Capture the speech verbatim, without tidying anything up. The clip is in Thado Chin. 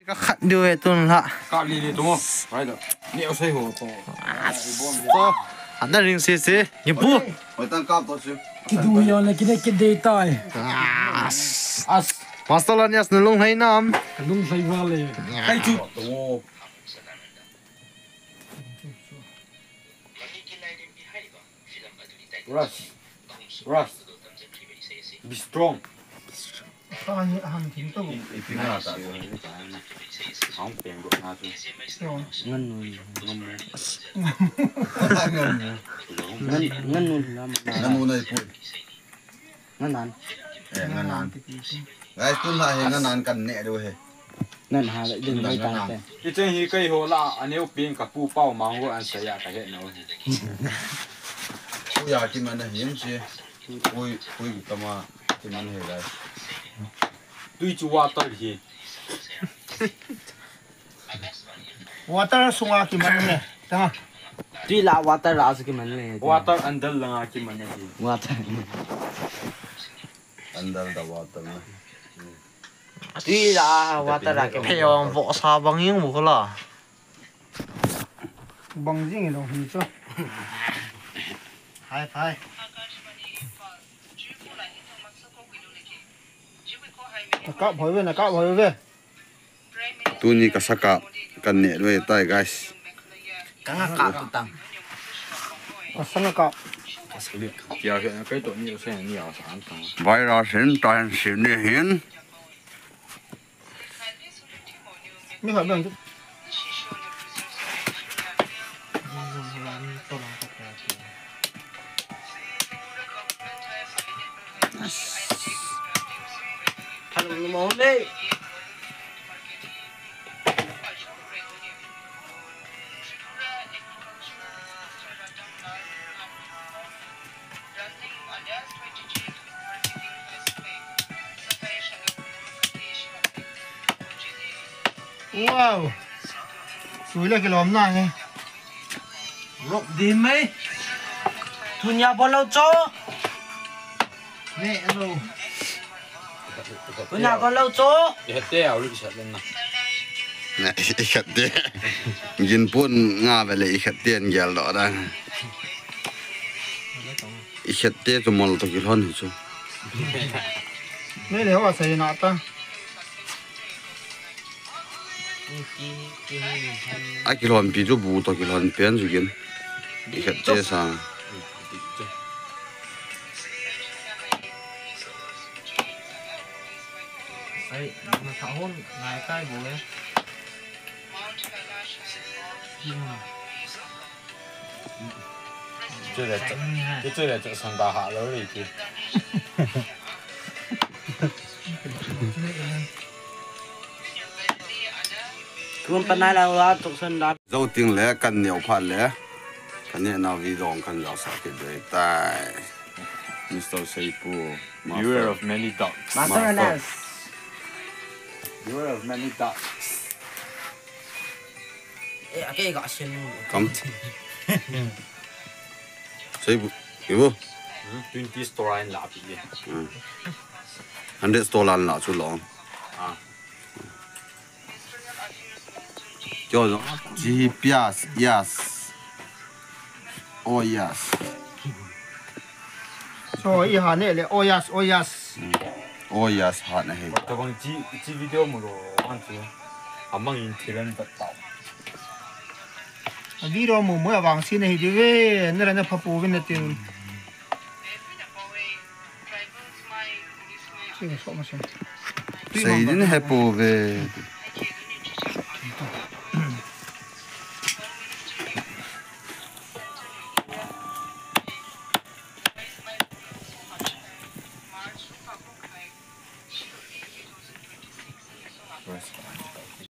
Ka khat diu ve tun la. Kap li li tu mo. Rai da. Ni o sei ho to. So, ana ring si si. Ni bu. Hoi tang kap to si. Kidu yo le kide kide tai. As. As. Master Lanias na lung hai nam. Ka lung hai va le. Kai chu. To. Rush. Rush. Be strong. Kha hi a hang thim to. Ipi nga ta. Hang peng ro na tu. Ngan nu. Ngan nu. Ngan, ngan nu la ma. Ngan nu nai pu. Nganan. Eh, nganan. Guys, tun la hi nganan kan ne diu hi. Nan ha le din mai ta te. Ichen hi kai ho la, aneo ping ka pu pau mang ho an sa ya ka he no. Pu ya ki man hin chi. Pui, pui kama ki man he guys. Tui chu water hi. Water sunga kiman le. Tanga. Tui la water la su kiman le. Water andal langa kiman le. Water. Andal da water na. Tui la water la kiman. Phe ong vo sa bang ing bu la. Bang jing lo hi chu. Hai, hai. Na kap hoi ve, na kap hoi ve. Tuni ka saka kan ne loi tai, guys. Ka nga kap tu tang. Ka sanga kap. Kia ke kai to ni se ni a sa an tang. Virus hin tan sin ni hin. Mi kha bang tu. Hello, mo le. Wow. Sui le kilom na he. Rop di mai. Tunia bolo cho. Ne lo. Tunia bolo cho. Ihate au lu sat na. Na ihate. Gin pun nga vele ihate an gel do da. Ihate to mol to kilhon chu. Ne le ho sai na ta. A kilhon pi chu bu to kilhon pen chu gin. Ihate sa. Ai, na tha hon ngai kai bu le. Chu le chu, chu le chu sanda ha lo le chu. Kun panai la wa chu sanda. Zo ting le kan neo phat le. Kan ne na video kan ja sa ke dei tai. Mister Seipu. Beware of many dogs. Master Master. Beware of many dogs. Eh, ake ga shen. Kam. Seipu. Ibu. Hmm, twenty store in la pi. Hmm. Hundred store lan la chu lo. Ah. Cho, chi pias, yes. Oh, yes. So, i ha ne le, oh, yes, oh, yes. Mm. Oh, yes, ha na he. Tabang chi, chi video mo lo, an chu. Amang in thilan bat tau. A video mo mo vang si na hi di ve, na ra na pha po ve na tin. Sei din he po ve.